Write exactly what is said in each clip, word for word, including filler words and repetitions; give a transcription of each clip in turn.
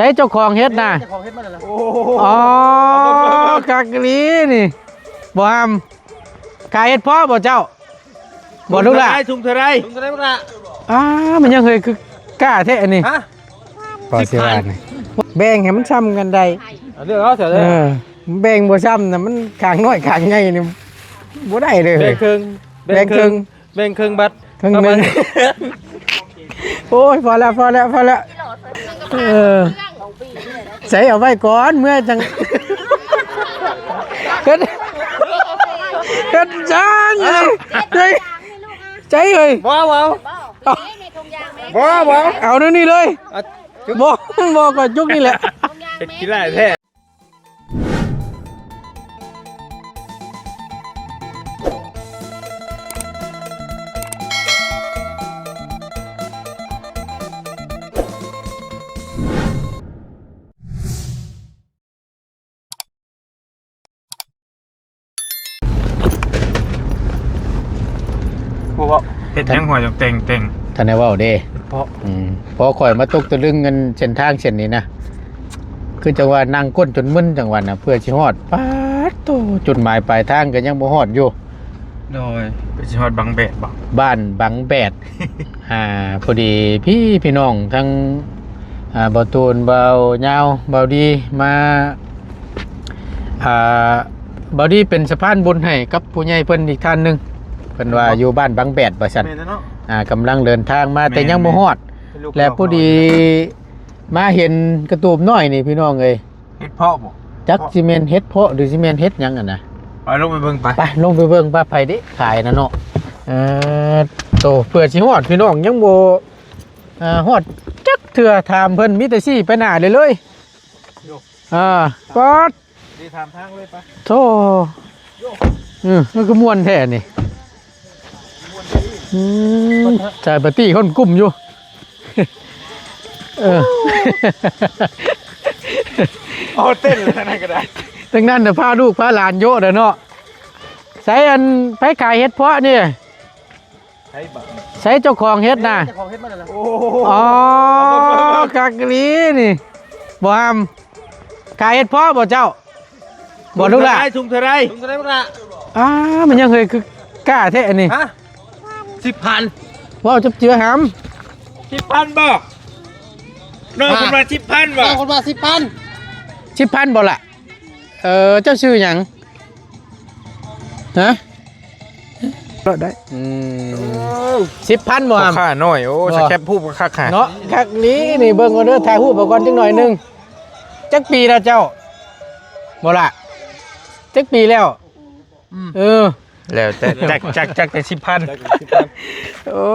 สเจ้าของเฮ็ดน่ะ เจ้าของเฮ็ดมาแล้วล่ะ โอ้ คักอีหลีนี่ บ่ห้าม ขายเห็ดเพาะบ่เจ้า บ่ลูกหล่ะ ถุงเท่าไร ถุงเท่าไร ถุงเท่าไรลูกหล่ะ อ้า มันยังเฮยคือกล้าแท้อันนี้ ฮะ พอสิว่านี่ แบ่งให้มันซ้ำกันได้ เอาเลือกเอาเถอะเด้อ เออ แบ่งบ่ซ้ำน่ะ มันข้างน้อยข้างใหญ่นี่ บ่ได้เลย แบ่งครึ่ง แบ่งครึ่ง แบ่งครึ่งบัตร ครึ่งหนึ่ง เอาไป โอ้ย พอแล้ว พอแล้ว พอแล้ว เออ ใส่เอาไว้ก่อน เมื่อจัง เฮ็ด เฮ็ดจังเลย เฮ้ย ใส่เฮ้ย บ่เอา เอา บ่ บ่ เอาเดี๋ยวนี้เลย อ่ะ บ่ บ่ ก่อนจุกนี่แหละ เฮ็ดขี้ร้ายแท้ ผู้เว้า เฮ็ดหยังหัวจังแต่งแต่ง ท่านได้เว้าเด้ เพราะ อืม พอข่อยมาตกตะลึงเงินเส้นทางเส้นนี้นะ คือจังว่านั่งก้นจนมึนจังหวะน่ะ เพื่อสิฮอด ป๊าดโต จุดหมายปลายทางก็ยังบ่ฮอดอยู่ โดย ไปสิฮอดบางแบดบ่ บ้านบางแบด อ่า พอดีพี่ พี่น้องทั้ง อ่า บ่าวตูน บ่าวยาว บ่าวดี มา อ่า บ่าวดีเป็นสะพานบุญให้กับผู้ใหญ่เพิ่นอีกท่านหนึ่ง เพิ่นว่าอยู่บ้านบางแบดว่าซั่น แม่นแล้วเนาะ อ่า กำลังเดินทางมา แม่น แต่ยังบ่ฮอด แม่น และพอดีมาเห็นกระตูบน้อยนี่พี่น้องเอ้ย เห็ดเพาะบ่ จักสิแม่นเห็ดเพาะหรือสิแม่นเห็ดหยังอะนะ ไปลงไปเบิ่งไป ไปลงไปเบิ่งว่าไผเด้ขายนะเนาะ เออ โต เพื่อสิฮอดพี่น้องยังบ่ อ่า ฮอดจักเทื่อ ถามเพิ่นมีแต่ชี้ไปหน้าเลยเลย โย อ่า ป๊อด ดีถามทางเลยปะ โธ่ เออ มันคือม่วนแท้นี่ อืม จ่ายปาร์ตี้คนกลุ่มอยู่ เออ โอ้ เต้นเลยนะก็ได้ ทั้งนั้นน่ะพาลูกพาหลานโยะเด้อเนาะ ใส่อันไปขายเห็ดเพาะนี่ ใช่บ่ ใส่เจ้าของเห็ดน่ะ เจ้าของเฮ็ดมาแล้วล่ะ โอ้ อ๋อ คักอีหลีนี่ บ่ห้าม ขายเห็ดเพาะบ่เจ้า บ่ลูกหล่ะ ถุงเท่าไร ถุงเท่าไร ถุงเท่าไรลูกหล่ะ อ้า มันยังเฮยคือกล้าแท้อันนี้ ฮะ สิบพัน ว้าว จับเจือหำ สิบพันบ่ น้องเพิ่นว่าสิบพันบ่ น้องเพิ่นว่าสิบพัน สิบพันบ่ล่ะ เออ เจ้าชื่อหยัง ฮะ ก็ได้ อืม สิบพันบ่ พ่อ ครับ ค้าน้อย โอ้ บ่ สแคปรูปก็คักหา เนาะ คักอีหลีนี่ เบิ่งก่อนเด้อ ถ่ายรูปเอาก่อนจักหน่อยหนึ่ง จักปีแล้วเจ้า บ่ล่ะ จักปีแล้ว อืม เออ แล้วแต่ จัก จัก จักแต่สิบพัน จักสิบพัน โอ้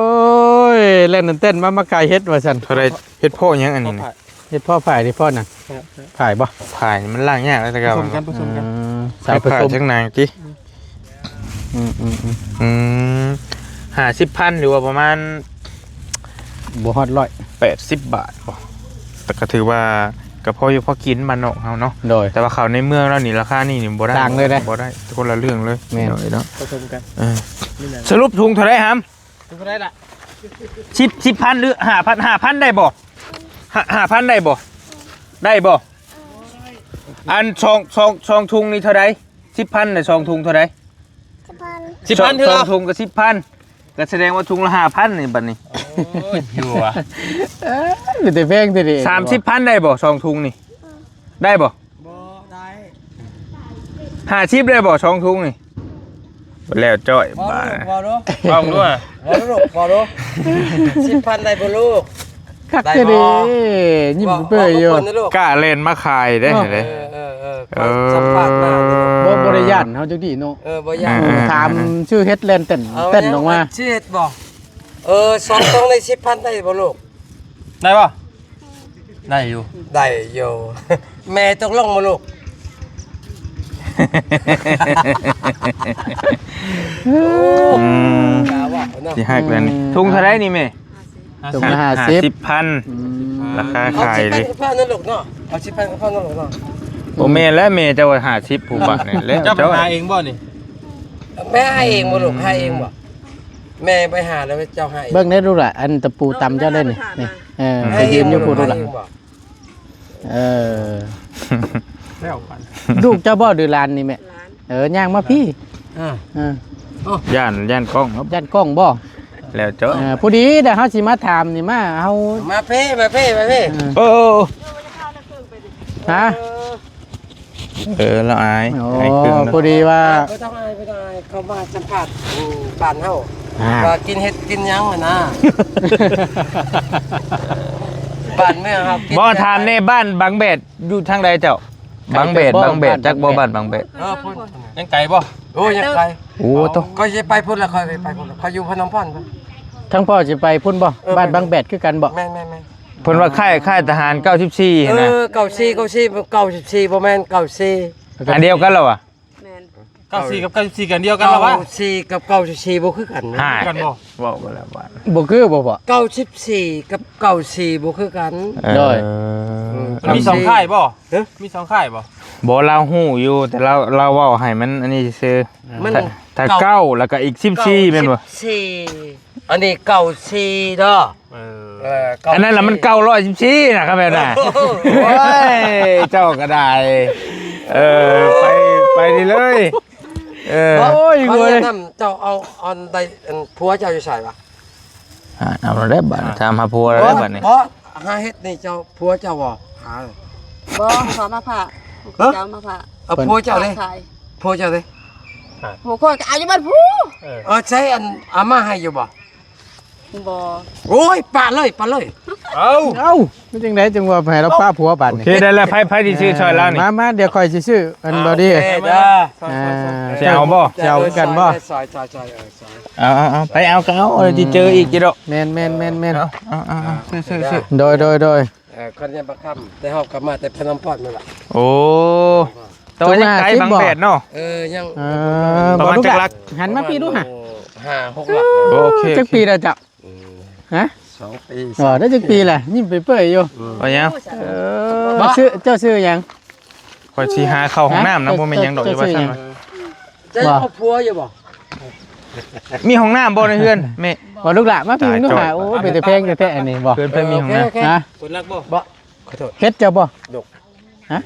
ย เล่นเต้นมา มาขายเห็ดว่าซั่น เท่าไร เห็ดเพาะหยังอันนี้นะ เห็ดเพาะผาย เห็ดเพาะหยัง ครับ ผายบ่ ผายนี่มันล้างยากแล้วแต่ ผ เก่า สมกัน ผสมกัน อืม สายผสม ผายจักหน่อยติ อืม อืม อืม อืม ห้าสิบพัน หรือว่าประมาณ บ่ฮอดร้อย แปดสิบบาทบ่ แต่ก็ถือว่าก็พออยู่พอกินบ้านนอกเฮาเนาะ โดย แต่ว่าข้าวในเมืองแล้วนี่ราคานี่นี่บ่ได้ ต่างเลยนะ บ่ได้ คนละเรื่องเลย แม่น พี่น้องเอ้ยเนาะ ผสมกัน เออ นี่นะ สรุปถุงเท่าไรหำ ถุงเท่าไรล่ะ สิบ สิบพัน หรือ ห้าพัน ห้าพัน ได้บ่ ห้า ห้าพัน ได้บ่ ได้บ่ อันสอง สอง สองถุงนี่เท่าไร สิบพัน น่ะ สองถุงเท่าไร สิบพัน สิบพัน สอง เท่า สองถุงก็สิบพัน ก็แสดงว่าถุงละห้าพันนี่บัดนี้ โอ้ย อยู่ว่ะ เอ้ย มีแต่แพงแต่เดียว สามสิบพัน ได้บ่ สองถุงนี่ ได้บ่ บ่ได้ ห้าสิบ ได้บ่ สองถุงนี่ แล้วจ้อย บ่ บาด ลูก บ่ดู ลองดูอะ บ่ดูลูก บ่ดู สิบพัน ได้บ่ลูก คักแท้เด้ ได้บ่ ยิ้มเปื่อยอยู่ บ่ บ่ควรนะลูก กล้าเล่นมาขายได้ เนาะ เด้ เออ เออ เออ เออ สัมภาษณ์มาเด้อ บ่ บ่ได้ย้านเฮาจักดีเนาะ เออ บ่ย้าน เออ ถามชื่อเฮ็ดแล่นเต้น เอา เต้นออกมา ชื่อเฮ็ดบ่ เออ สองกล่องได้สิบพัน ได้บ่ลูก ได้บ่ ได้อยู่ ได้อยู่ แม่ตกลงบ่ลูก อืม กะว่าเนาะ สิฮักแล้วนี่ อืม ถุงเท่าไรนี่แม่ ถุงละห้าสิบ ห้าสิบพัน อืม ราคาขายดิ เอาสิบพันกับพ่อนั่นลูกเนาะ เอาสิบพันกับพ่อนั่นลูกเนาะ บ่แม่นแล้วแม่เจ้าว่าห้าสิบผู้บาทนี่แหละ เจ้าไปหาเองบ่นี่ แม่หาเองบ่ลูก หาเองบ่ แม่ไปหาแล้วเจ้าหาเอง เบิ่งได้ลูกล่ะ อันตะปูตำเจ้าได้นี่ นี่ เออ ให้ ไปยืนอยู่พู้นลูกล่ะ ให้เองบ่ เออ แล้วกัน ลูกเจ้าบ่หรือหลานนี่แม่ หลาน เออ ย่างมาพี่ อ่า เออ ย่าน ย่านกล้องครับ ย่านกล้องบ่ แล้วเจ้า เออ พอดีเด้อ เฮาสิมาถามนี่มา เฮา มาเพ่ มาเพ่ มาเพ่ เออ เออ ฮะ เออ เออ เราอาย อ๋อ อายครึ่งเนอะ พอดีว่า บ่ต้องอาย บ่ต้องอาย เขามาสัมภาษณ์ อืม บ้านเฮา อ่า ว่ากินเห็ดกินหยังหั้นนะ บ้านเมืองเฮากิน บ่ ถามแน่ บ้านบางแบดอยู่ทางใดเจ้า บางแบด บางแบด จักบ่ บ้านบางแบด เออ พุ้น ยังไกลบ่ โอ้ย ยังไกล โอ้ โต ข้อยสิไปพุ้นละ ข้อยสิไปพุ้นละ ข้อยอยู่พนมพรพุ้น ทางพ่อสิไปพุ้นบ่ เออ บ้านบางแบดคือกันบ่ แม่นๆๆ เพิ่นว่าค่าย ค่ายทหารเก้าสิบสี่ เออ นะ เก้าสี่ เก้าสี่ เก้าสิบสี่ บ่แม่น เก้าสี่ อันเดียวกันเหรอวะ แม่น เก้าสี่ กับ เก้าสิบสี่ กันเดียวกันเหรอวะ เก้าสี่ กับ เก้าสิบสี่ บ่คือกันนะ ฮะ กันบ่ เว้ากันแล้วว่า บ่คือบ่พ่อ เก้าสิบสี่ กับ เก้าสี่ บ่คือกัน เออ โดย อืม มันมีสองค่ายบ่ ฮะ มีสองค่ายบ่ บ่ ลาวฮู้อยู่ แต่ลาว ลาวเว้าให้มันอันนี้ซื่อ มัน ถ้า ถ้า เก้า เก้า แล้วก็อีกสิบสี่ แม่นบ่ เก้าสิบสี่ อันนี้ เก้าสี่ เด้อ เออ เออ อันนั้นล่ะมัน เก้าร้อยสิบสี่ นะครับแม่น่ะ โอ้โห โอ้ย เจ้าก็ได้ เออ ไป ไปนี่เลย เออ โอ้ย เขา เว้ย แนะนำเจ้าเอา อันใด อันผัวเจ้าอยู่ไสวะ อ่ะ เอาแล้วบัดนี้ ถามหาผัวแล้วบัดนี้ บ่ หาเฮ็ดนี่เจ้า ผัวเจ้าบ่ หา บ่ ขอมาผ่า ฮะ เจ้ามาผ่า เอาผัวเจ้าเด้ ขาย ผัวเจ้าเด้ หัวข้อยก็เอาอยู่บ้านผู้ เออ เออ ใช้อันเอามาให้อยู่บ่ บ่ โอ้ย ปะเลย ปะเลย เอ้า เอ้า มันจังได๋จังว่าให้เราปะผัวบาด โอ นี่ เค ได้แล้ว ไผ ไผสิซื้อซอยลาวนี่ มา มา เดี๋ยวข้อยสิซื้อ อัน อ่า บ่ดี โอเค เด้อ อ่า สิเอาบ่ สิเอาคือกันบ่ ซอย ซอย ซอย เออ ซอย เอา เอา เอา ไปเอาก็เอา เออ สิเจออีกอยู่ดอก แม่นๆๆๆ เอา เอา เอา เอา ซื้อ ซื้อ ซื้อ โดย โดย โดย เออ คนยังบ่ค่ำ แต่เฮาก็มาแต่พนมพรนั่นล่ะ โอ้ แต่ว่ายังไกล บางแบดเนาะ เออ ยัง เออ ประมาณ บ่รู้ จักหลัก หันมาพี่ดูหะ ห้าหกหลัก โอเค จักปีแล้วเจ้า อืม ฮะ สองปี อ๋อ ได้จักปีแหละ ยิ้มเปื่อยๆอยู่ อืม เอาหยัง เออ บ่ ชื่อ เจ้าชื่อหยัง ข้อยสิหาเข้าห้องน้ำนะ ฮะ บ่แม่นหยังดอก เจ้า อยู่ว่าซั่น เจ้าชื่อหยัง วะ เจ้า บ่ เอาผัวอยู่บ่ มีห้องน้ำบ่ในเฮือน แม่ บ่ ลูกหลานมาพี่ ตาย ดูหา จ่อย โอ้ เป็นแต่แพงแท้ๆ อันนี้บ่ เพื่อนเพิ่นมีห้องน้ำ โอเค โอเค ฮะ คนรักบ่ บ่ ขอโทษ เฮ็ดเจ้าบ่ ดก ฮะ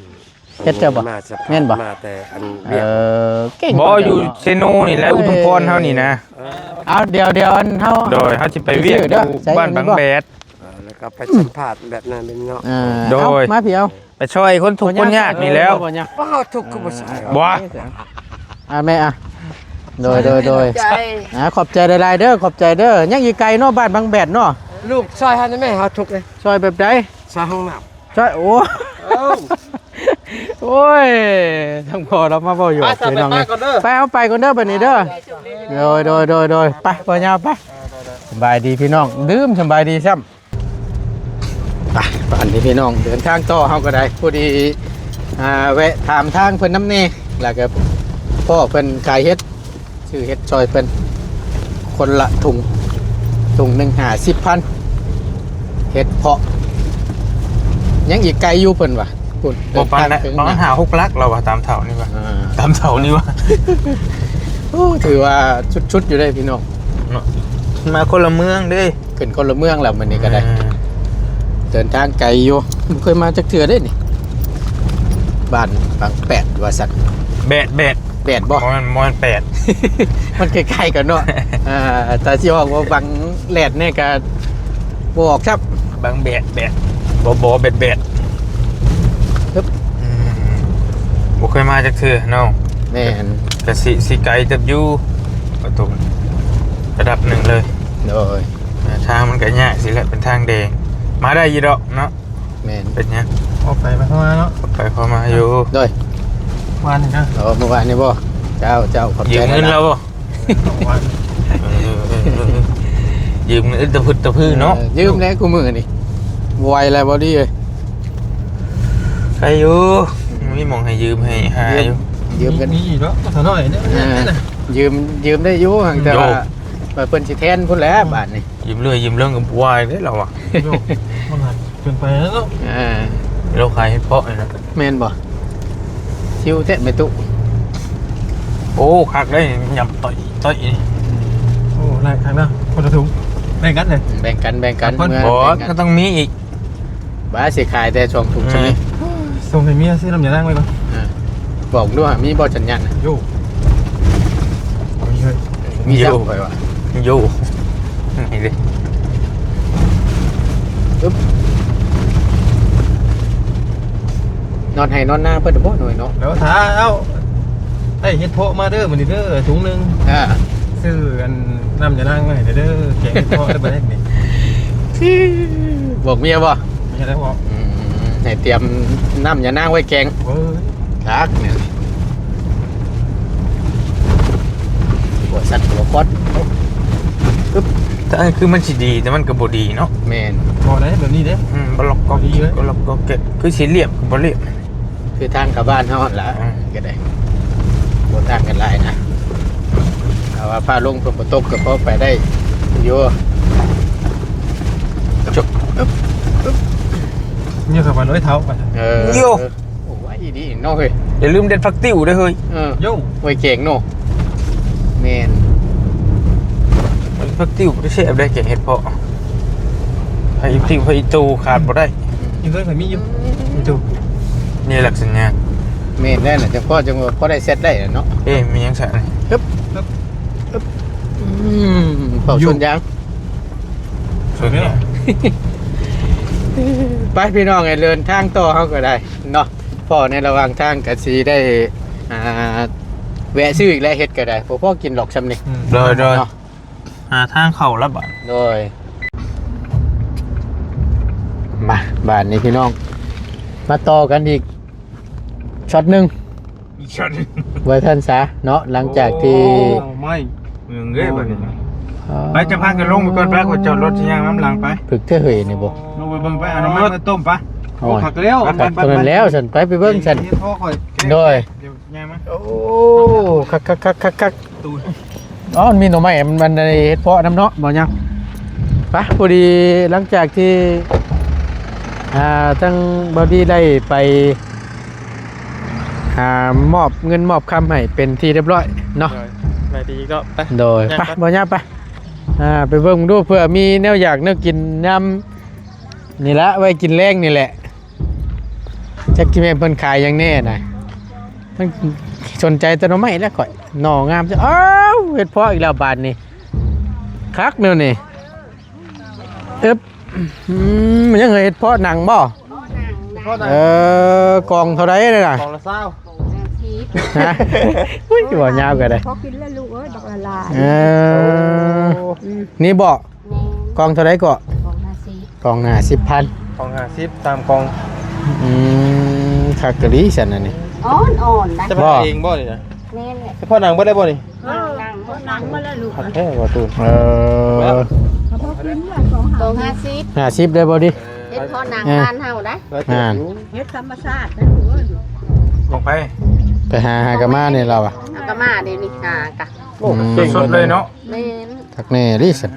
เฮ็ดเจ้าบ่ มาสภาพ แม่นบ่ มาแต่อัน เอ เวียด อ เก่ง บ่ อยู่เซโนนี่แหละ เอ้ย อุทุมพรเฮานี่นะ เอา เดี๋ยว เดี๋ยวอันเฮา โดย เฮาสิไปเวียก เดี๋ยว อยู่ ใส่ บ้าน อันนี้ บาง บ่ แบด เออ แล้วก็ไปสัมภาษณ์แบบนั้นเป็นเนาะ อ่า โดย เอา มาพี่เอา ไปช่วยคนทุกข์คนยากนี่แล้ว บ่ยาก ว่าเฮาทุกข์คือบ่ใช่ บ่ อ่า แม่อ่ะ โดย โดย โดย ขอบใจ อ่า ขอบใจหลายๆ เด้อ ขอบใจเด้อ ยังอีกไกลเนาะ บ้านบางแบดเนาะ ลูกช่วยเฮาได้ไหม เฮาทุกข์เลย ช่วยแบบใด สร้างห้องน้ำ ใช่ โอ้ เอ้า โอ้ย ทั้งพ่อเรามาเว้าหยอก ไป พี่น้อง ไปก่อนเด้อ ไป เอาไปก่อนเด้อ บัดนี้เด้อ โดย โดย โดย โดย ไป พ่อยาวไป สบายดีพี่น้อง ดื่มสบายดีซ้ำ ไป บัดนี้พี่น้อง เดินทางต่อ เฮาก็ได้ พอดี อ่า แวะถามทางเพิ่นนำแน่ แล้วก็พ้อเพิ่นขายเห็ด ซื้อเห็ดซอยเพิ่น คนละถุง ถุงหนึ่งห้าสิบพัน เห็ดเพาะ ยังอีกไกลอยู่เพิ่นว่า พุ้น บ่ปานใด เดินทางถึง ประมาณห้าหกหลักแล้วว่า ตามเท่านี่ว่า อ่า ตามเท่านี่ว่า โอ้ ถือว่าชุดๆ อยู่เด้พี่น้อง เนาะ มาคนละเมืองเด้ ขึ้นคนละเมืองแล้วมื้อนี้ก็ได้ อ่า เดินทางไกลอยู่ บ่เคยมาจักเทื่อเด้นี่ บ้านบางแปดว่าซั่น แบด แบด แบดบ่ บ่แม่น บ่แม่นแปด มันใกล้ๆ กันเนาะ อ่า ถ้าสิออกว่าบางแหลดนี่ก็บ่ออกครับ บางแบด แบด บ่ บ่ แบด แบด ครับ อืม บ่เคยมาจักเทื่อเนาะ แม่น ก็สิ สิไกลเติบอยู่ ประตูระดับหนึ่งเลย โดย อ่า ทางมันก็ยากสิแหละ เป็นทางแดง มาได้อยู่ดอกเนาะ แม่น เป็นหยัง ออกไปมาเข้ามาเนาะ ไปเข้ามาอยู่ โดย วานนี่นะ เออ เมื่อวานนี่บ่ เจ้า เจ้า ขอบใจ ยืมเงิน หลายๆ เราบ่ สองวัน เออ เออ เออ เออ ยืมเงินตะพึดตะพือเนาะ เออ ยืมแล้วกูมื้อนี่ บ่ไหวแล้วบ่ดีเอ้ย ใครอยู่ มีหม่องให้ยืมให้หาอยู่ ยืม ยืมกัน มีอยู่เนาะ ก็เท่าน้อยเนี่ย เออ เนี่ยนะ ยืม ยืมได้อยู่ แต่ว่า โย ว่าเพิ่นสิแทนพุ้นแหละ บาดนี้ ยืมเรื่อยยืมเรื่องกับวายเด้อเราอะ โยกมันหักเกินไปแล้วเนาะ อ่า เราขายเห็ดเพาะเลยนะ แม่นบ่ ชิวแท้แม่ตุ๊ โอ้ คักได้ ยำต่อยต่อย โอ้ หลายครั้งแล้ว คนละถุง แบ่งกันเลย แบ่งกัน แบ่งกัน แบ่งกัน เมือ โอ้ แบ่งกัน ก็ต้องมีอีก บ้าสิขายแต่สองถุงซะนี่ ส่งให้เมียซื้อน้ำยานางไว้ก่อน อ่า บอกด้วย มีบ่สัญญาณน่ะ โย่ มีเฮ้ย มีจัก โย่ ไปวะ โย่ นี่ดิ ปึ๊บ นอนไห้นอนนาเพิ่นบ่หน่อยเนาะ เดี๋ยวถ้าเอา ได้เห็ดเพาะมาเด้อมื้อนี้เด้อ ถุงหนึ่ง อ่า ซื้ออันน้ำยานางมาให้เด้อ แกงเห็ดเพาะได้บ่ได้นี่ บอกเมียบ่ ไม่ใช่แล้วบ่ อืม ให้เตรียมน้ำยานางไว้แกง เอ้ย คักเนี่ย หัวสัตว์หัวคอด ปึ๊บ แต่อันคือมันสิดี แต่มันก็บ่ดีเนาะ แม่น บ่ได้แบบนี้เด้ อืม บ่ล็อกก็ ดีเลย บ่ล็อกก็แกะ คือสิเรียบก็บ่เรียบ คือทางเข้าบ้านเฮาหั่นล่ะ อืม ก็ได้ บ่ต่างกันหลายนะ ถ้าว่าฟ้าลงฝนบ่ตกก็พอไปได้อยู่ จบ เนี่ยครับ มันไว้เท้าไป เออ โย่ โอ้ย ดีเนาะเฮ้ย อย่าลืมเด็ดผักติ้วด้วยเฮ้ย เออ โย่ ไว้แกงเนาะ แม่น ผักติ้วบ่ได้แซ่บได้แกงเห็ดเพาะ ผักติ้วผักอีตูขาดบ่ได้ อยู่เพิ่นก็มีอยู่ อยู่ นี่ลักษณะ แม่นได้น่ะ จังพ่อจังว่าพอได้เซตได้น่ะเนาะ เอ๊ะ มีหยังใส่นี่ ฮึบ อืม เผาสวนยาง สวนยาง ไปพี่น้อง ไอ้เดินทางต่อเฮาก็ได้เนาะ พ่อในระหว่างทางก็สิได้ อ่า แวะซื้ออีกแล้ว เฮ็ดก็ได้ บ่พอกินดอกซำนี่ อืม โดย โดย เนาะ หาทางเข้าแล้วบัด โดย มา บาดนี้พี่น้อง มาต่อกันอีกช็อตหนึ่ง อีกช็อตหนึ่ง ไว้ท่านซะเนาะ หลังจากที่ โอ้ ไม่ เมืองเอ้ยบัดนี้ อ๋อ ไป จะพากันลงไปก่อน ไป ขอจอดรถที่ย่างน้ำหลังไป ฝึกเท่าเหยนี่บ่ ลงไปเบิ่งไป เอาน้ำมันมาต้มไป โอ้ย โอ้ ผักแล้ว ผัก ไป ไป เท่านั้นแล้ว ไป ซั่น ไป ไปเบิ่งซั่น เฮ็ดพ่อข่อย โดย เดี๋ยวย่างมา โอ้ คักๆๆๆๆ ตูน อ๋อ มันมีหน่อไม้ มัน มันเห็ดเพาะนำเนาะ บ่ยัง ไป พอดีหลังจากที่ อ่า ทั้งบอดี้ได้ไป หามอบเงินมอบคำให้เป็นที่เรียบร้อยเนาะ โดย ไปดีอีกรอบ ไป โดย ย่าง ไป ก่อน บ่ยัง ไป อ่า ไปเบิ่งดู เผื่อมีแนวอยากแนวกินยามนี่ละ ไว้กินแลงนี่แหละ จักสิแม่นเพิ่นขายหยังแน่นะ มันสนใจแต่หน่อไม้แล้วข่อย หน่องามจ้ะ อ้าว เห็ดเพาะอีกแล้วบาดนี้ คักแนวนี้ อึ๊บ อืม มันยังเห็ดเพาะหนังบ่ เออ กล่องเท่าใดเลยน่ะ กล่องละซาว ฮะ อุ้ย บ่ยาวก็ได้ พอกินแล้วลูกเอ้ย บักละลาย เออ โอ้ อืม นี่บ่ แม่น กล่องเท่าใดก็ กล่องห้าสิบ กล่องห้าสิบพัน กล่องห้าสิบ สามกล่อง อืม คักกะลีซั่นอันนี้ อ่อนๆนะ จะไป บ่ เองบ่นี่นะ แม่นแหละ เฉพาะหนังบ่ได้บ่นี่ หนัง หนัง หนังมาแล้วลูก ผักแท้บ่ตูน เออ เอาพอกินด้วย กล่องห้าสิบ ห้าสิบได้บ่ดิ เฮ็ดเพาะหนัง เออ บ้านเฮาได้ อ่า เฮ็ดธรรมชาตินะลูกเอ้ย ลงไป ไปหา หากะมานี่เราอะ หากะมาเดี๋ยวนี้หากะ โอ้ อืม สดๆเลยเนาะ แม่น คักแน่ดิซั่น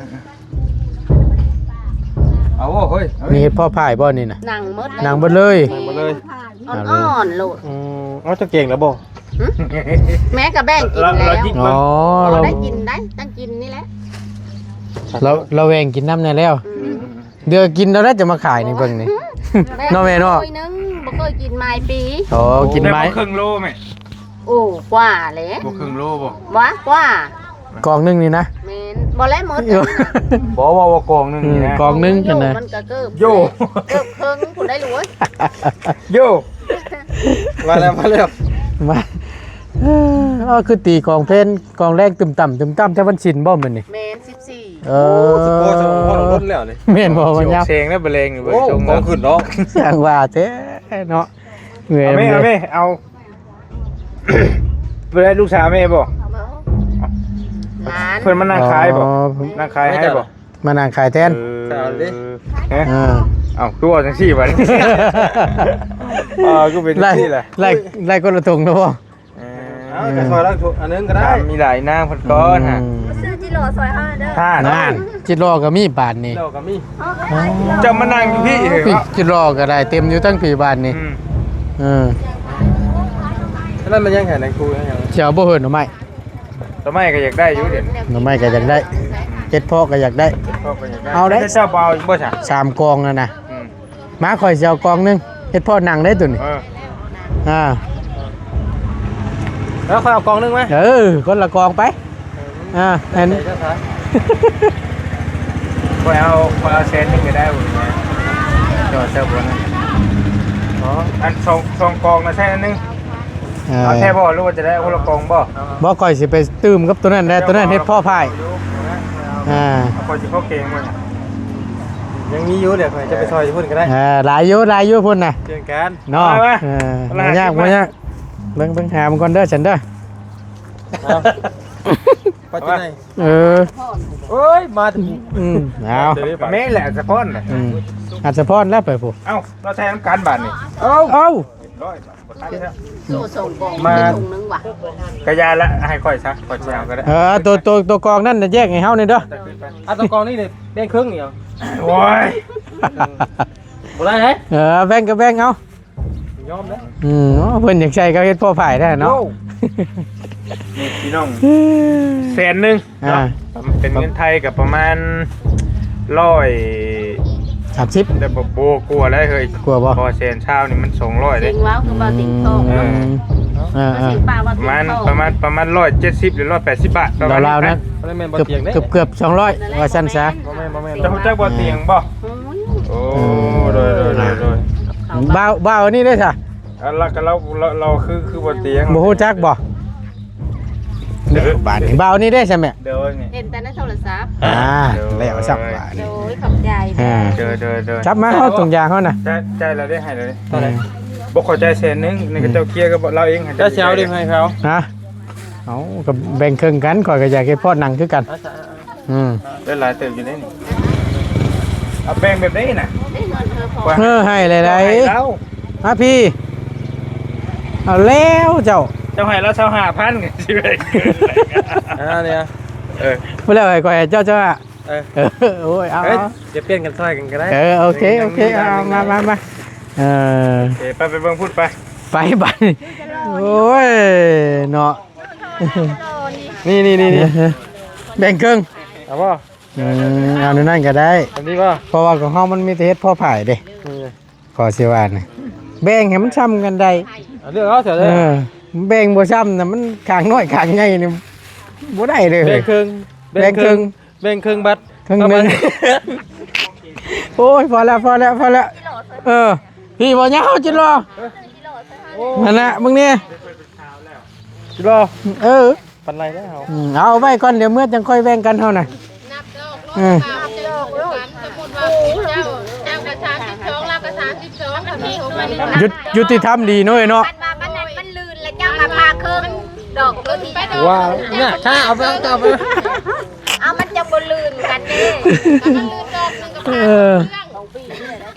เอาเว้ย เฮ้ย มีเห็ดเพาะพายบ่นี่นะ หนังหมดเลย หนังหมดเลย อ่อนๆโลด อืม เอาเจ้าเก่งแล้วบ่ หึ แม่ก็แบ่งกินแล้ว เรายิงมัน อ๋อ เราได้กินได้ ตั้งกินนี่แหละ เรา เราแบ่งกินน้ำแน่แล้ว อืม เดี๋ยวกินแล้วน่าจะมาขายนี่เบิ่งนี่ แบ่ง เนาะแม่เนาะ หน่วยหนึ่ง บ่เคยกินไม้ปี อ๋อ กินไม้ ได้บ่ครึ่งโลแม่ โอ้ กว่าแหละ บ่ครึ่งโลบ่ วะ กว่า กล่องหนึ่งนี่นะ แม่น บ่แล้วหมด เออ บ่ว่าว่ากล่องหนึ่งนี่นะ อืม กล่องหนึ่ง โย่ หั่นนะ มันก็เกือบ โย่ เกือบครึ่งพุ้นได้ลูกเอ้ย โย่ มาแล้ว มาแล้ว มา เออ อ๋อ คือตีกลองเพลง กลองแรกตึมต่ำ ตึมต่ำ แต่วันศีลบ่มื้อนี้ แม่น สิบสี่ เออ โอ้ สปอร์ต สปอร์ต ล้นแล้วนี่ แม่นบ่ วันยาว แซงแล้วบ่แรงนี่เว้ย โอ้ ช่วงนั้น กองขึ้นเนาะ สร้างว่าแท้เนาะ เมื่อย เอาแม่ เมื่อย เอาแม่ เอา ไปได้ลูกสาวแม่บ่ หลาน เพิ่นมานั่งขายบ่ อ๋อ นั่งขายให้บ่ มานั่งขายแทน เออ เอาดิ ฮะ อ่า เอ้า คือว่าจังซี่บัดนี้ อ่า คือเป็นจังซี่แหละ ไล่ ไล่ ไล่คนละถุงแล้วบ่ เออ เอา จะซอยละถุงอันนึงก็ได้ ถามมีหลายนางเพิ่นก่อนฮะ อืม ซื้อจิโร่ซอยเฮาเด้อ ท่า นั่น จิโร่ก็มีบาทนี่ จิโร่ก็มี เจ้ามานั่งอยู่พี่เหรอ พี่จิโร่ก็ได้เต็มอยู่ทั้งพี่บาทนี่ อืม เออ อันนั้นมันยังไงในครูยังไง เจ้าบ่เห็นหน่อไม้ หน่อไม้ก็อยากได้อยู่เดี๋ยวนี้ หน่อไม้ก็อยากได้ เห็ดเพาะก็อยากได้ เห็ดเพาะก็อยากได้ เอาได้ เจ้าบ่เอาอีกบ่จ้ะ สามกองนั่นนะ อืม มา ข่อยสิเอากล่องหนึ่ง เฮ็ดพอหนังได้ตัวนี้ เออ อ่า แล้วค่อยเอากล่องหนึ่งไหม เออ คนละกล่องไป อ่า เห็น ค่อยเอา ค่อยเอาแสนหนึ่งก็ได้ผมนะ จอดเซอร์บนนะ อ๋อ อันสอง สองกล่องนะ แสนหนึ่ง เออ เอาแท้บ่ หรือว่าจะได้คนละกล่องบ่ บ่ ข่อยสิไปตื่มกับตัวนั้นแหละ ตัวนั้นเฮ็ดพ่อพาย อ่า เอา ข่อยสิเข้าเกงบ่เนี่ย ยังมีอยู่ เดี๋ยวข่อยจะไปซอยอยู่พุ่นก็ได้ เออ หลายอยู่ หลายอยู่พุ่นน่ะ เจอกัน เนาะ ไป ไป เออ ไป บ่ยาก ไป บ่ยาก เบิ่ง เบิ่งหามันก่อนเด้อ ฉันเด้อ เอา ไปที่ไหน เออ โอ้ย มาถึง อืม เอา เดี๋ยวนี้ไป แม่แหละสะพอนน่ะ อืม อัศพรแล้วไปพุ้น เอ้า เราแทนกันบาทนี่ เอ้า เอ้า ร้อยบาท โซ่สองกล่อง มา เป็นถุงนึงว่ะ กะยาละ ให้ข่อยซะ ข่อยสิเอาก็ได้ เออ ตัว ตัว ตัวกล่องนั่นน่ะแยกให้เฮานี่เด้อ เอาตัวกล่องนี่เนี่ยแบ่งครึ่งนี่เอา โอ้ย บ่ได้เด้ เออ แบ่งก็แบ่งเอา ยอมแล้ว อืม เพิ่นอยากใช้ก็เฮ็ดพ่อพายได้เนาะ โอ้ พี่น้อง แสนหนึ่งเนาะ อ่า เป็นเงินไทยก็ประมาณร้อย สามสิบ แต่บ่ บ่กลัวแล้วเฮ้ย กลัวบ่ พอแสนเช้านี่มันสองร้อย เด้ เก่งว้าวคือบ่ติ่งทอง เออ เออ เออ สิปากว่า ประมาณ ติ่งทอง ประมาณ ประมาณร้อยเจ็ดสิบหรือร้อยแปดสิบ บาท ประมาณ ลาวๆ นี้ นั้น บ่แม่นบ่ เกือบ เตียงเด้ เกือบ เกือบสองร้อย บ่แม่น ว่าซั่นซะ บ่แม่น บ่แม่น เจ้าฮู้จักบ่เตียงบ่ อืม โอ้ โดย โดย โดย โดย บ่าว บ่าวอันนี้เด้ซะ อ่ะ แล้วก็เรา เรา เราคือ คือบ่เตียง บ่ฮู้จักบ่ เดี๋ยว บาดนี้ บ่าวอันนี้เด้ซะแม่ เดี๋ยวนี่ เห็นแต่ในโทรศัพท์ อ่า แล้วซ้ำบาดนี้ โดย ขอบใจ อ่า โดย โดย โดย จับมา เฮาถุงยางเฮาน่ะ จ่าย จ่ายแล้วได้ให้เลย เท่าไหร่ บ่ ขอจ่ายแสนหนึ่ง นี่ก็เจ้าเคลียร์กับเราเอง เจ้าสิเอาดิให้เขา ฮะ เอา ก็แบ่งครึ่งกัน ข่อยก็อยากเฮ็ดพอหนังคือกัน เอาซะ อืม ได้หลายเติบอยู่เด้นี่ เอาแบ่งแบบนี้น่ะ ได้เงินเธอพอ เออ ให้หลายๆ ให้เรา มาพี่ เอาแล้วเจ้า เจ้าให้เราซาวห้าพันก็สิแบ่ง อ่า เนี่ย เออ บ่แล้วให้ข่อยเจ้า เจ้าอะ เออ เออ โอ้ย เอา เอ้ย เอา เดี๋ยวเปลี่ยนกันซอยกันก็ได้ เออ โอเค โอเค ยังมี เอา ยังมี มา มา มา เออ โอเค ไป ไปเบิ่งพุ้นไป ไป ไป โอ้ย เนาะ นี่ นี่ นี่ นี่ แบ่งครึ่ง เอาบ่ อืม เอาในนั้นก็ได้ อันนี้บ่ เพราะว่าของเฮามันมีแต่เฮ็ดพ่อพายเด้ อืม ขอสิว่านะ แบ่งให้มันซ้ำกันได้ เอาเลือกเอาเถอะ เออ แบ่งบ่ซ้ำน่ะ มันข้างน้อยข้างใหญ่นี่บ่ได้เลย แบ่งครึ่ง แบ่งครึ่ง แบ่งครึ่งบัตร ครึ่งหนึ่ง ประมาณ โอ้ย พอแล้ว พอแล้ว พอแล้ว เออ พี่บ่ยาวจิรอ นั่นแหละ มึงนี่ จิรอ เออ ปานใดแล้ว อืม เอาไว้ก่อน เดี๋ยวเมื่อจังค่อยแบ่งกันเฮาน่ะ นับดอก เออ นับดอกลูก สมมุติว่าเจ้า เจ้าก็สามสิบสอง ลาวก็สามสิบสอง คันมีของมัน ยุติ ยุติธรรมดีเนาะเอ้ยเนาะ คันว่ามันนั่นมันลื่นแล้วเจ้ามาพาเครื่องดอกตัวที่ ว้าว เนี่ย ถ้าเอาไป เอาไป เอามันจะบ่ลื่นกันเด้ เออ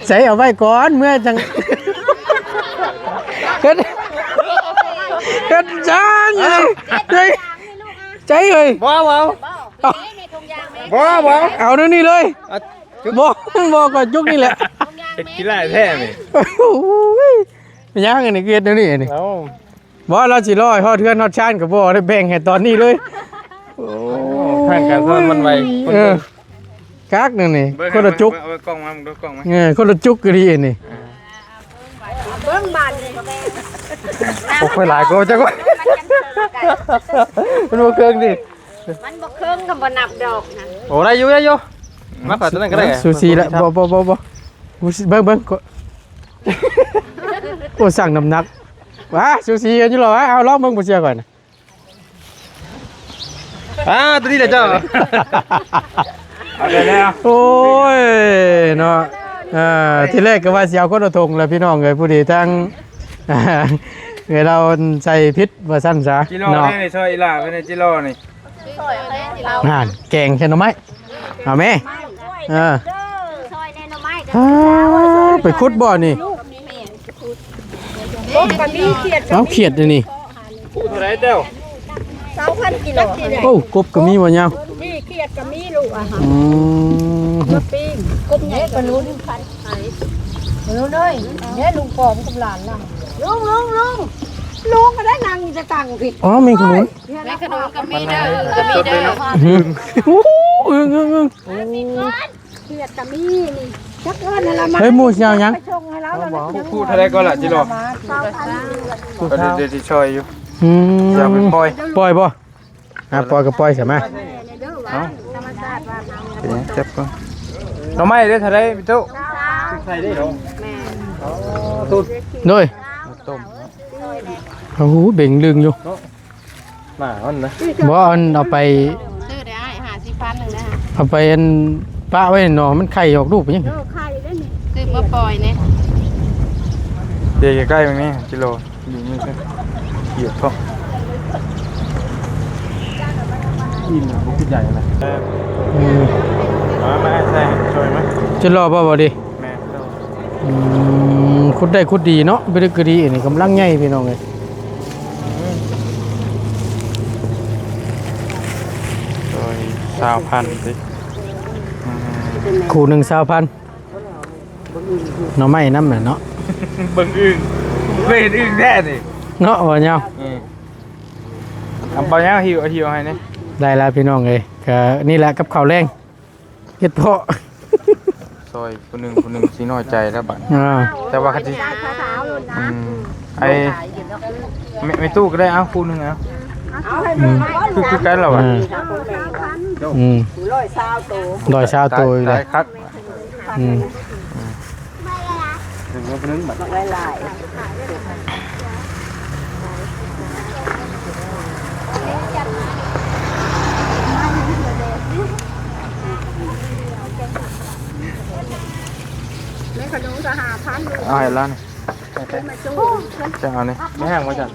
ใส่เอาไว้ก่อน เมื่อจัง เฮ็ด เฮ็ดจังเลย เฮ้ย ใช่เฮ้ย บ่ บ่ เอา บ่ บ่ เอาเดี๋ยวนี้เลย เอา บ่ บ่ ก่อนจุกนี่แหละ เฮ็ดขี้ร้ายแท้นี่ โอ้ย ย่างอันนี้คือเฮ็ดเดี๋ยวนี้นี่ เอ้า บ่ เราสิรอให้ฮอดเฮือนฮอดชานก็บ่ได้แบ่งให้ตอนนี้เลย โอ้ ทางการสอนมันไว เออ คักนั่นนี่ เบิ่ง คนละจุก เบิ่ง เบิ่งกล้องมา เบิ่งกล้องมา เออ คนละจุกก็ดีนี่ เบิ่งบาดนี่ โอ้ย หลายกว่าจังวะ มันบ่เครื่องดิ มันบ่เครื่องก็บ่นับดอกนะ โอ้ ได้อยู่ ได้อยู่ มาขอตัวนั้นก็ได้ ซูชิละ บ่ บ่ บ่ บ่ เบิ่ง เบิ่ง โอ้ สั่งน้ำหนัก ว้า ซูชิกันอยู่เหรอวะ เอาลองเบิ่งบ่เชื่อก่อน อ่า ตัวนี้แหละเจ้า เอาไปแล้ว โอ้ย เนาะ เอ่อ ทีแรกก็ว่าสิเอาคนละถุงแหละพี่น้องเอ้ย ผู้ดีทั้ง เอ้ย เราใส่ผิดว่าซั่นซะ จิโร่ เนาะ นี่ ซอยอีหล่าไปในจิโร่นี่ นั่น แกงใส่หน่อไม้ เอาแม่ เออ ซอยแน่หน่อไม้ก็ อ่า ไปขุดบ่อนี่ กบก็มี เขียดก็มี เอาเขียดเลยนี่ ผู้เท่าไหร่เจ้า สองพันกิโล โอ้ กบก็มีบ่ยาว มีเขียดก็มีลูกอะค่ะ อืม มาปิ้ง กบใหญ่กว่านู้น ปลาหนูเอ้ย เนี่ยลุงปอมกับหลานน่ะ ลุง ลุง ลุง ลุงก็ได้นั่งอยู่ตะตังผิด อ๋อ มีขนุน แม่ขนุนก็มีเด้อ ก็มีเด้อ อืม โอ้โห อึ้ง อึ้ง อึ้ง เขียดก็มีนี่ จักเอิ้นนั่นละมา เฮ้ย หมู่สิเอาหยัง ไปส่งให้เราแล้วนะ ผู้ ผู้เท่าใดก็ล่ะจิโร่ ผู้ละสาม ผู้เท่า เดี๋ยว เดี๋ยวสิช่วยอยู่ อืม อย่าไปปล่อย ปล่อยบ่ อ่ะ ปล่อยก็ปล่อยซะมา เอ้า เป็นหยัง จับก่อน หน่อไม้เด้อ เท่าใดพี่ตู้ ใส่ได้เหรอ โดย ต้ม โอ้โห เบ่งลึงอยู่ หมามันนะ บ่ อันเอาไป ซื้อได้อ้าย ห้าสิบพันหนึ่งนะ เอาไปอันปะไว้หนอ มันไข่ออกลูกไปยัง เออ ไข่ได้นี่ ซื้อมาปล่อยเนี่ย เดี๋ยวใกล้ๆตรงนี้จิโร่ อยู่นี่สิ เหยียบเขา อินมันคือใหญ่นะ เออ อืม มา มา ใส่ ช่วยไหม จิโร่บ่ บ่ดี แม่น อืม ขุดได้ขุดดีเนาะ บ่ได้ก็ดี อันนี้กำลังใหญ่พี่น้องเอ้ย โอ้ย ซาวพันสิ อืม คู่หนึ่งซาวพัน หน่อไม้นำน่ะเนาะ เบิ่งอึ่ง เคยเห็นอึ่งแท้นี่ เนาะ บ่ยาว อืม เอาบ่ยาว หิว หิวให้นี่ ได้แล้วพี่น้องเอ้ย ก็นี่แหละกับข้าวแลง เฮ็ดเพาะ ซอยผู้หนึ่งผู้หนึ่งสิน้อยใจแล้วบัด อ่า แต่ว่าเขาสิ อืม ไอ้ ไม่ ไม่ตู้ก็ได้ เอาคู่หนึ่งเอา เอาให้มัน คือ คือกันเหรอวะ อ่า อืม ร้อยซาวโต ร้อยซาวโตอีกแล้ว ตายคัก อืม ถึงว่าเพิ่นบัด หลายๆ แม่ขนมก็ห้าพัน เอาให้ล้าน จะเอานี่ ไม่แห้งว่าจัน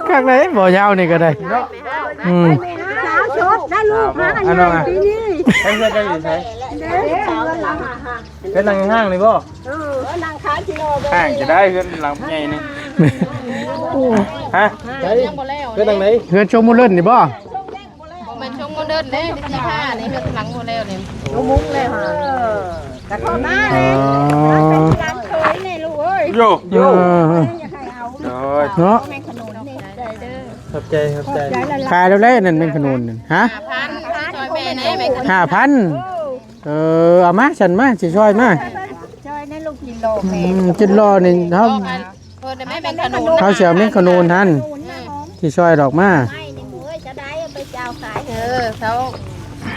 ข้างในบ่ยาวนี่ก็ได้ อืม สาวชดได้ลูกมา อันนั้นอะ ปีนี้ ให้เพื่อนได้อยู่ใช้ เด้อ เพื่อนนั่งห้างเลยบ่ เออ นั่งขายกิโล ห้างจะได้เพื่อนหลังใหญ่นี่ ฮะ ใช่ เพื่อนนั่งไหน เพื่อนชมมุเล่นนี่บ่ บ่แม่นช่วงโมเดิร์นเด้ ที่ห้านี่คือหลังโมเดลนี่ ลูกมุ้งเลยค่ะ กระทอมมา อ๋อ เป็นร้านเคยนี่ลูกเอ้ย โย โย เออ อยากให้เอา โอ้ย เนาะ แม่ขนุนนี่ ขอบใจ ขอบใจ ขายแล้วแหละนั่นแม่ขนุนนั่น ฮะ ห้าพัน ช่วยแม่แหน่ แม่ขนุน ห้าพัน เออ เอามา ฉันมา สิช่วยมา ช่วยในลูกกิโล อืม กิโลนี่เฮา เออ ได้แม่แม่ขนุน เฮาสิเอาแม่ขนุนหั่น อืม สิช่วยดอกมา ไม่หนึ่งเอ้ย จะได้เอาไปเจ้าขาย เออ เขา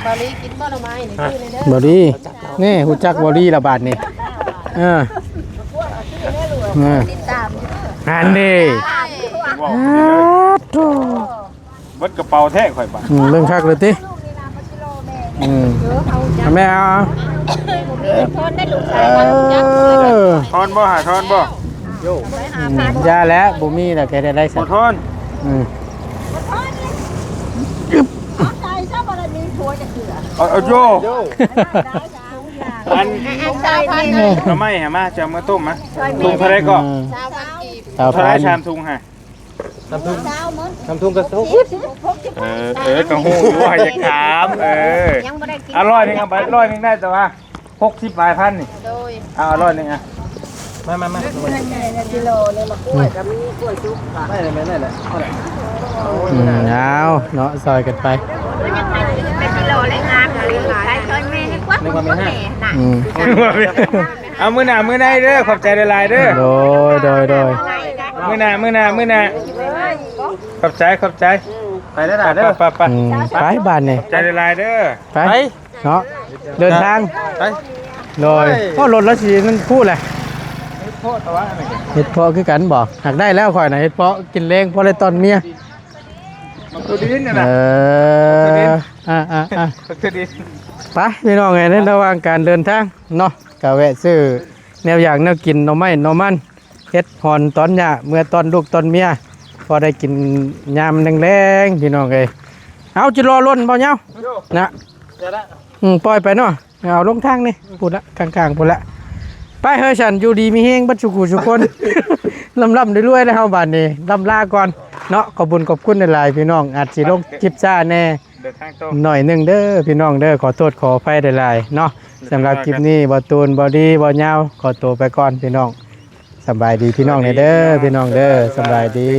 บอลลี่กินบ่หน่อไม้นี่ ซื้อเลยเด้อ บอลลี่ นี่ ฮู้จักบอลลี่ละบาดนี่ เออ เออ ติดตามอยู่เด้อ หั่นเด้ บอก อ้าวโธ่ เบิดกระเป๋าแท้ข่อยบาด อืม เบิ่งคักเลยติ อืม แม่เอา ทอนได้ลูกชาย เออ ทอนบ่ หาทอนบ่ โย อืม อย่าแล้ว บ่มีแล้ว แกได้ได้สัก บ่ทอน อืม เอาใจซะบ่ได้มีผัวจะเกลือ เอา เอาโย โย อัน อันใจนี่ เอาไม้หามา จะเอามาต้มมา ถุงเท่าไรก็ อืม ซาวพันกีบ ซาวพัน เท่าไร สามถุงฮะ ทำทุงทำทุงกระสุก เออ เออ ก็ฮู้อยู่ว่าอยากถาม เออ ยังบ่ได้กิน อร่อยหนึ่ง เอาไปร้อยหนึ่งได้แต่ว่า หกสิบปลายพันนี่ โดย เอา อร่อยหนึ่งอ่ะ มามามา กิโลเนี่ย มากล้วยก็มี กล้วยสุกค่ะ ได้เลย ไม่ได้เลย เอาเลย อืม เอาเนาะ ซอยกันไป เป็นกิโลเลยงามเลย ขายเชิญแม่ให้กว้าง นึกว่ามีห้า อืม เอามื้อหน้ามื้อในเด้อ ขอบใจหลายๆเด้อ โดย โดย โดย มื้อหน้ามื้อหน้ามื้อหน้า ขอบใจ ขอบใจ ไปแล้วล่ะเด้อ ไป ไป ไป อืม ไปบ้านนี่ ขอบใจหลายๆเด้อ ไป ไป เนาะ เดินทาง ไป โดย ไป เพราะรถแล้วสินั่นพูดแหละ เฮ็ดเพาะแต่ว่าอะไรกัน เฮ็ดเพาะคือกันบ่ หากได้แล้วข่อยน่ะ เฮ็ดเพาะกินแลง พอได้ต้อนเมีย มันคือดินน่ะนะ เออ มันคือดิน อ่ะ อ่ะ อ่ะ มันคือดิน ไป พี่น้องเอ้ย ในระหว่างการเดินทางเนาะ ก็แวะซื้อแนวอย่างแนวกิน หน่อไม้ หน่อมัน เฮ็ดฮอนต้อนหญ้า เมื่อต้อนลูกต้อนเมีย พอได้กินยามแลงๆ พี่น้องเอ้ย เอา จิรอล้นบ่เหย้า โย่ นะ เดี๋ยวละ อืม ปล่อยไปเนาะ เอาลงทางนี่ พูดละ กลางๆ พูดละ ไปเฮ้ย ฉันอยู่ดีมีแฮงเบิดสุขุสุคน ร่ำๆรวยๆแล้วเฮาบาดนี้ ร่ำลาก่อนเนาะ ขอบบุญขอบคุณหลายๆ พี่น้อง อาจสิลงคลิปช้าแน่ เดินทางตรง หน่อยหนึ่งเด้อ พี่น้องเด้อ ขอโทษขออภัยหลายๆเนาะ สำหรับคลิปนี้ บ่าวตูน บ่าวดี บ่าวเหย้า ขอตัวไปก่อน พี่น้อง สำบายดีพี่น้องเด้อ พี่น้องเด้อ สำบายดี